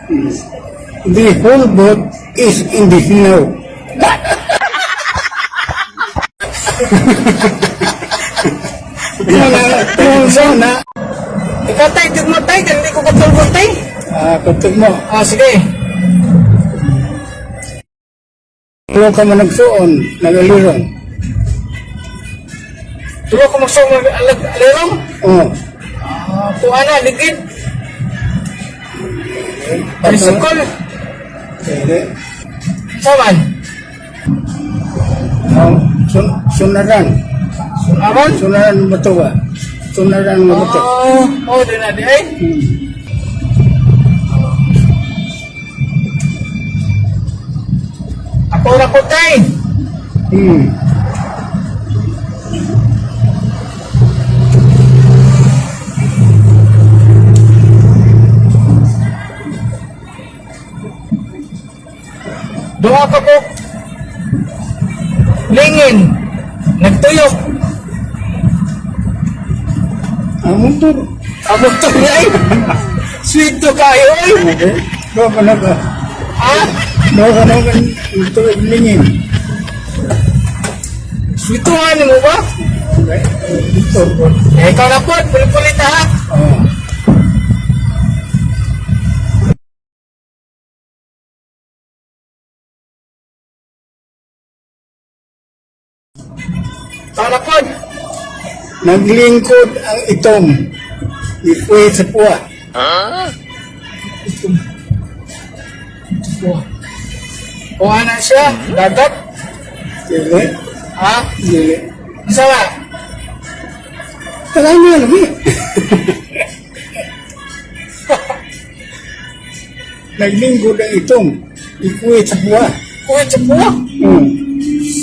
The whole boat is in the snow. Muna, muna. Ikaw tay, tigmo tay, hindi ko katulgon tay. Ah, katug mo. Ah, sige. Tulo ka man nagsuon, nagalirong. Tulo ko magsuong alirong. Oh. Ah, kuha na, ligid. Tricycle. Dili. Saman. Oh, sunaran. Aron? Sunaran mo to ba? Sunaran mo to. Oh, oh, di na di ay. Ako na ko tay. Duha ka ko. Lingin. Nagtuyok. Ang motor. Abot to ni ay. Sweet to kayo ay. Okay. Doon ka na ba? Ha? Doon ka na ba? Ito lingin. Sweet to nga nimo ba? Okay. Ito. Eh, ikaw na po. Pulit-pulit ha. Oh. Ikaw na po. Naglingkod ang itom. Ikuwi sa puwa. Kuha na siya. Dagat. Dili. Ha? Dili. Isa ba? Tagay niya lagi. Naglingkod ang itom. Ikuwi sa puwa. Kuha sa puwa.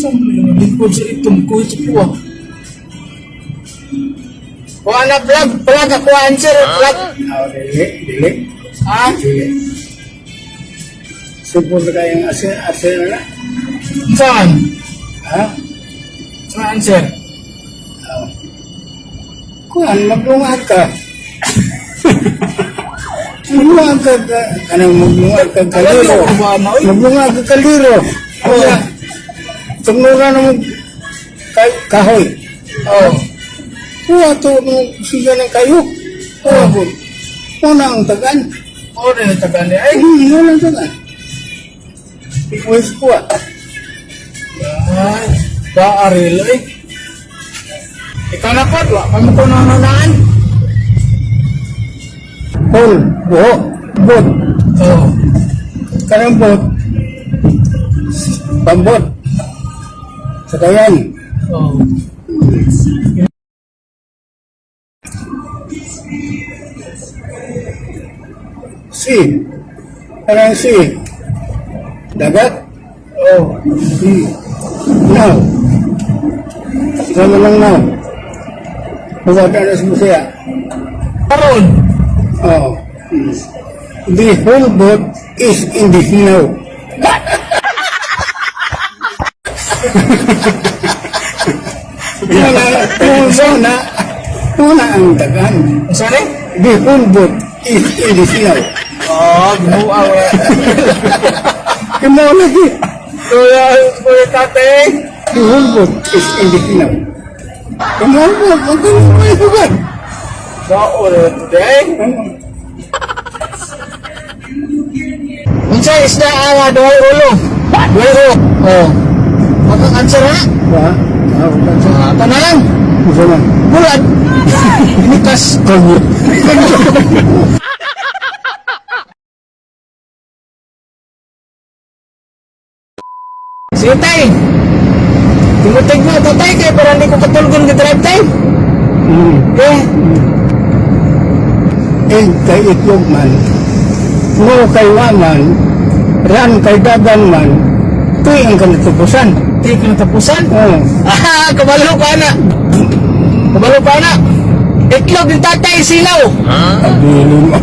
Saan mo yung lingkod sa itong kuha sa puwa? Kuha na vlog. Vlog ako answer. Vlog. Ah, dili. Dili. Ha? Dili. Support kayong aser, aser na. Saan? Ha? Saan answer? Kuan, maglungag ka. Maglungag ka, kanang maglungag ka kaliro. Alam mo ba na, oy? Maglungag ka kaliro. Oh. Tungura na mo kahoy. Oh. Kuha to mo siga ng kayo. Kuha ko. Una ang tagan. Oh, rin ang tagan niya. Ay. Wala ang tagan. Ikwes kuha. Ay, baaril ay. Ikaw na po, wa pa mo ko nanunaan. Pol, buho, bot. Oh. Kanang bot. Pambot. Sakayan. Oh. C. Kanang C. Dagat. Oh. Now. Sama lang now. Bukat na sa musaya. Karon. Oh. The whole boat is in the snow. Una, una, una ang dagan. Saan eh? The whole boat is in the snow. Oh, ginuha wala. Kamo lagi. Kuya, kuya tatay. The whole boat is in the snow. Kamo boat, ang ganun mo ito ba? Bao rin today. Unsa isda ang duhay ulo? Duhay ulo. Oh. Magkang answer ha? Ba? Ah, wala siya. Ah, tanan. Gusto na. Bulad. Inikas. Konyo. Sige tay. Tumutig mo ito tay kay para hindi ko katulgon ka drive tay. Eh, Egg kay itlog man, no kay waman, ran kay dagan man, tuy ang kanatubusan. di ko natapusan. Oh, Ah, kabalo ka na. Kabalo ka na. Itlog ng tatay, silaw. Dili mo.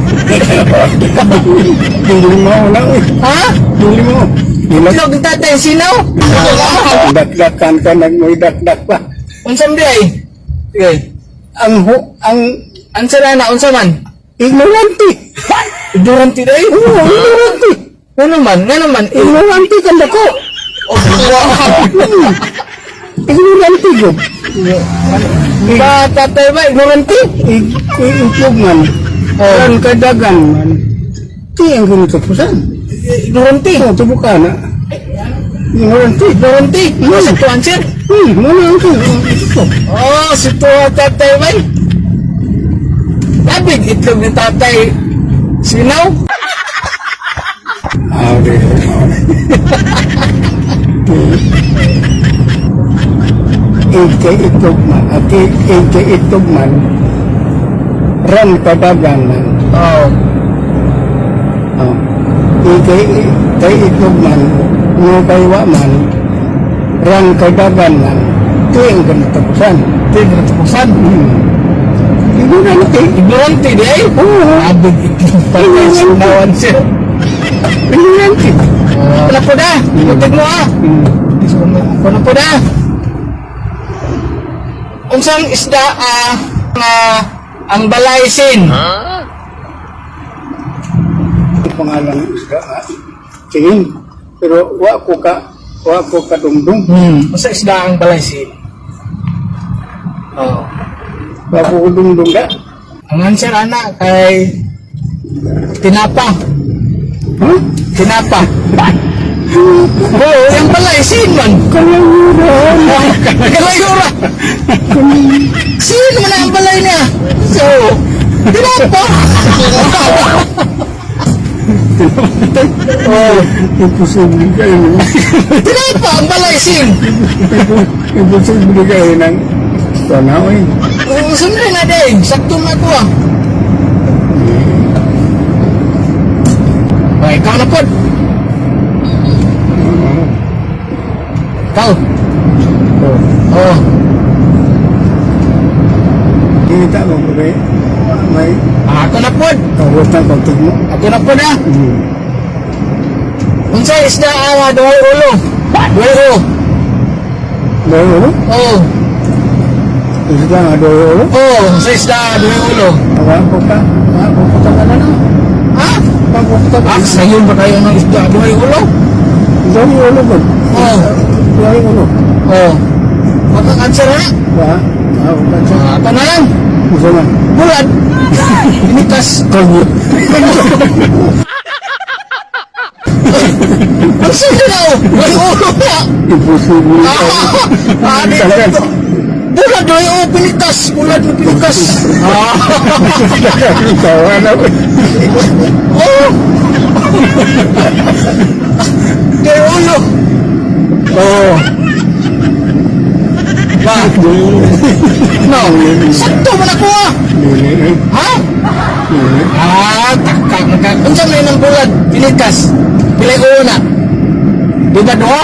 Dili mo lang eh. Ha? Dili mo. Dili. Itlog ng tatay, silaw. Dakdakan ka nagmoy dakdak pa. Unsam di ay? Sige. Ang ho, ang Answer na, unsa man? ignorante. Ignorante day. Oo, ignorante. Nga naman, nga naman. Eh, Ignorante ka na ko. oh, wow. Ignorante yun. Ba, tatay ba, ignorante? Itlog man. Oh. Ran kay dagan man. Ti ang kinatapusan. Ignorante. Oo, tubuka na. Ignorante. Ignorante. Ano sa tuwan, sir? Muna ang ito. Oh, si tuwa tatay ba? Labig itlog ni tatay. Sinaw? Ah, okay. Ike itlog man, at ike itlog man, ran kadagan man. Oh. Oh. Ike kay itlog man, no kay wa man, ran kadagan man, ti ang kinatapusan. Di, kinatapusan. Ignorante. Ignorante di ay. Oo. Labig itlog tatay sinawan, sir. Ignorante. Ako na po na. Imutig mo ah. Ako na po na. Unsang isda ah, ang balaysin? Ang pangalan ng isda, ah, tingin. Pero wa ko kadumdum. Unsa isda ang balaysin? Oh. Wa ko kadumdum ka. Ang answer ana kay tinapa. Ha? Tinapa. Oo, yung balaysin man. Kalayuran. Kalayura. Sino man ang balay niya? So, tinapa. Oh, Imposible kayo. Tinapa ang balaysin. Imposible kayo ng tanaw eh. Oo, sundin na din. Sakto na ko ah. Ay, ikaw na pod. Ikaw. Oh. Oh. Kita mo ba may may Ah, ako na pod. tawag na kontig mo. Ako na pod ah. Unsa isda ang duhay ulo? Duhay ulo. Doy ulo? Oh. Isda nga doy ulo? Oh, unsa isda ang duhay ulo? Wa ko ka. Wa ko ka ka na. Ha? Wa ko ka. Ah, sayon ba kayo ng isda duhay ulo? Doy ulo ba? Oh. Doy ulo. Oh. Maka-answer na. Wa. Wa ko ka. Ah, ako na lang. Unsa man? Bulad. Initas. Kayo. Ang sige na oh. Duhay ulo na. Imposible kayo. Ah, di to. Bulad duhay ulo pinitas. Bulad na pinitas. Ah. Ikaw ano? Oh. Duhay ulo. Oh. Ba, Doy ulo. no. Sakto man ako ah. Dili eh. Ha? Dili. Ah, takka magka. Unsa may nang bulad? Pinitas. Pilay ulo na. Di ba duha?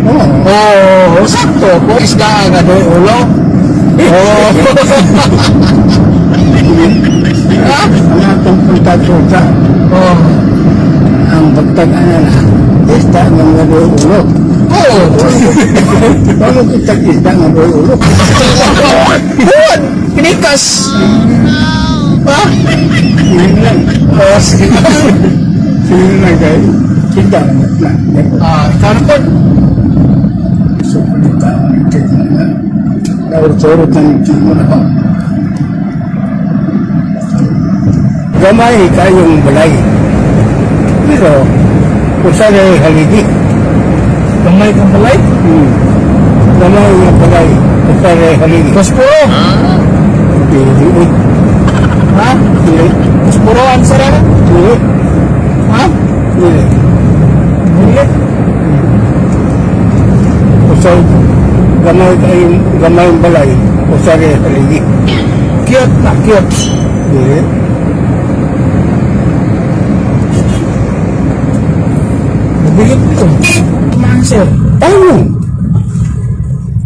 Oh. Oh, sakto. Kung isda nga doy ulo. Oh. Ha? Ang atong pagtagsulta, Oh. ang pagtag-ana na, isda nga mga doy ulo. Oh. Paano kita isda nga doy ulo? Bulad! Pinitas. Ha? Yun lang. Oh, sige. Sino na kay kita na. Ah, ikaw na po. So, pagkita, ang tignan na. Daurot-urot na yung tignan na ba? Gamay kayong balay. Pero, usa na haligi. Gamay kang balay? Gamay nga balay, usa na haligi. Posporo. Dili, Ha? dili, Posporo ang sara? dili, Ha? dili. Dili. Usa gamay kayong gamay balay, usa na haligi. Cute na, cute. Dili. Mabigat ito. Mansir. Payong.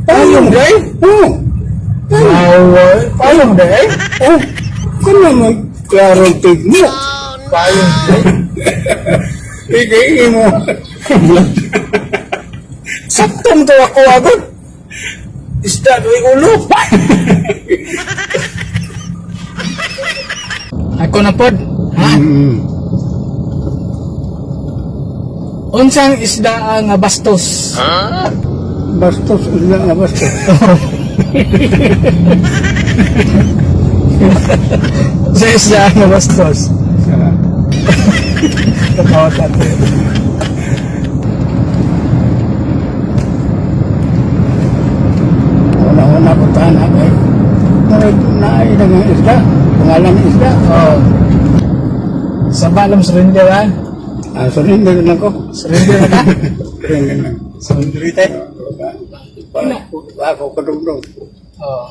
Payong, day? Oo. Wow, payong day? Oh, kung na may klarong tigmo. Payong day? Ikay mo. Saktong to ako agad. Isda doy ulo. Ako na pod. Ha? Mm. Unsang isda ang bastos? Bastos, isda nga bastos. Sa isda ang bastos. Ah, Tatawa tayo. Una-una ko tahan ako eh. Ngunit naay na nga isda. Pangalan ng isda. Oh. Sa balam surrender ha? Ah, surrender na ko. Surrender na ka? Surrender na. Surrender tayo. Ako kadugdog. Oh.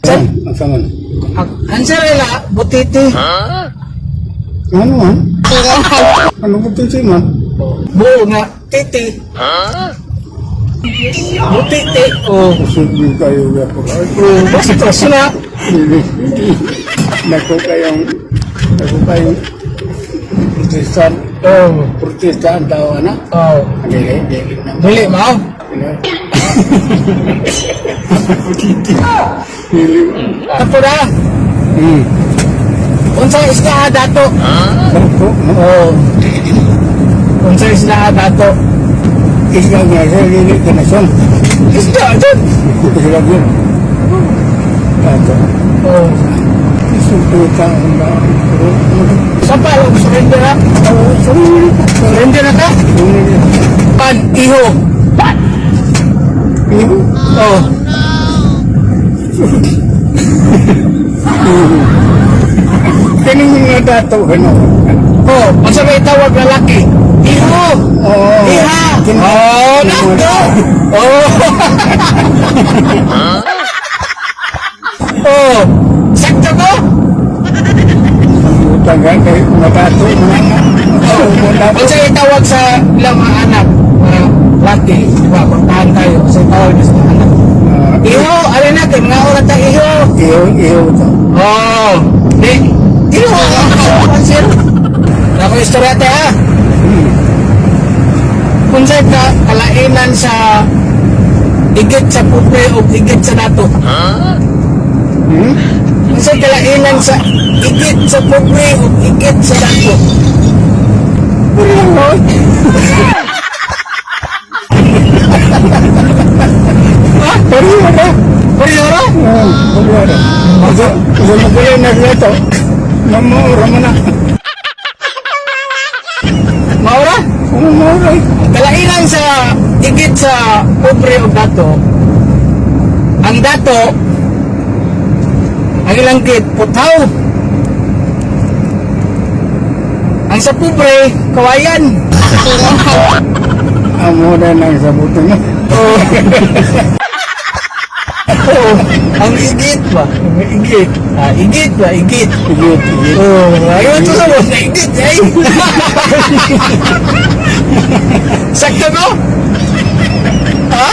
Sir, Ang saman. answer ila, butiti. Ano man? Ano ko titi man? Buo nga, titi. Butiti. Oh. Usog din kayo ya po. Oh, bastos na. Dili. Nako kayong nako kayong protestan. Oh. Protesta ang tao na. Oh. Dili, dili na. Dili, mao. Dili. Titi. Dili. Tapo na. Unsa isda ah, dato? Dato, no? Oh. Unsa isda ah, dato? Isla nga siya, dili ka na siya. Isda jud. Isla yun. Dato. Oh. Isuputa ang ba? Pero, Sa pa surrender ha? oh, sorry. Surrender na ka? Sorry. Pan iho. Iho. Oh. Kaning mga dato, ano? Oh, unsa may tawag lalaki? Iho. Oo. Iha. Oh, nako. Oh. Oh. Sakto ko? Utang ka kay mga dato, mga Oh. dato. Unsa may tawag sa ilang mga anak? Mga laki, di ba? Puntahan tayo. Unsa may tawag sa mga anak? Ah, Iho, alin na kay mga oras ta iho. Iho, iho to. Oh, di. Iho. Sir. Nako istorya te ha. Unsay ka kalainan sa igit sa pupe o igit sa dato? Hmm? Unsay kalainan sa igit sa pobre o igit sa dato? Ha? Pareho ba? Pareho ra? Oo, pareho ra. Asa, asa magulay na dato. Maura mo na. Maura? Oo, maura eh. Kalainan sa igit sa pobre o dato. Ang dato ang ilang git putaw. Ang sa pobre kawayan. Ang mura ng sabuto niya. Oh. Oh, ang igit ba? Ang igit. Ah, igit ba? Igit. Igit, igit. Oh, ayaw ito sa mo. Igit, ay. Sakto ko? Ha?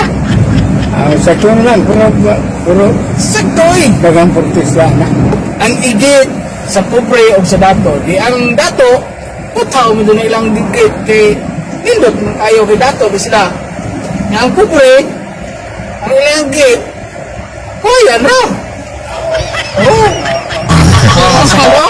Ah, sakto na lang, pero, pero Sakto eh. dagang protesta na. Ang igit sa pobre o sa dato. Di ang dato, putaw mo doon na ilang igit kay nindot man ayaw kay dato di sila. Nga ang pobre, ang ilang igit, kuya na. Oh. Oh, sakto.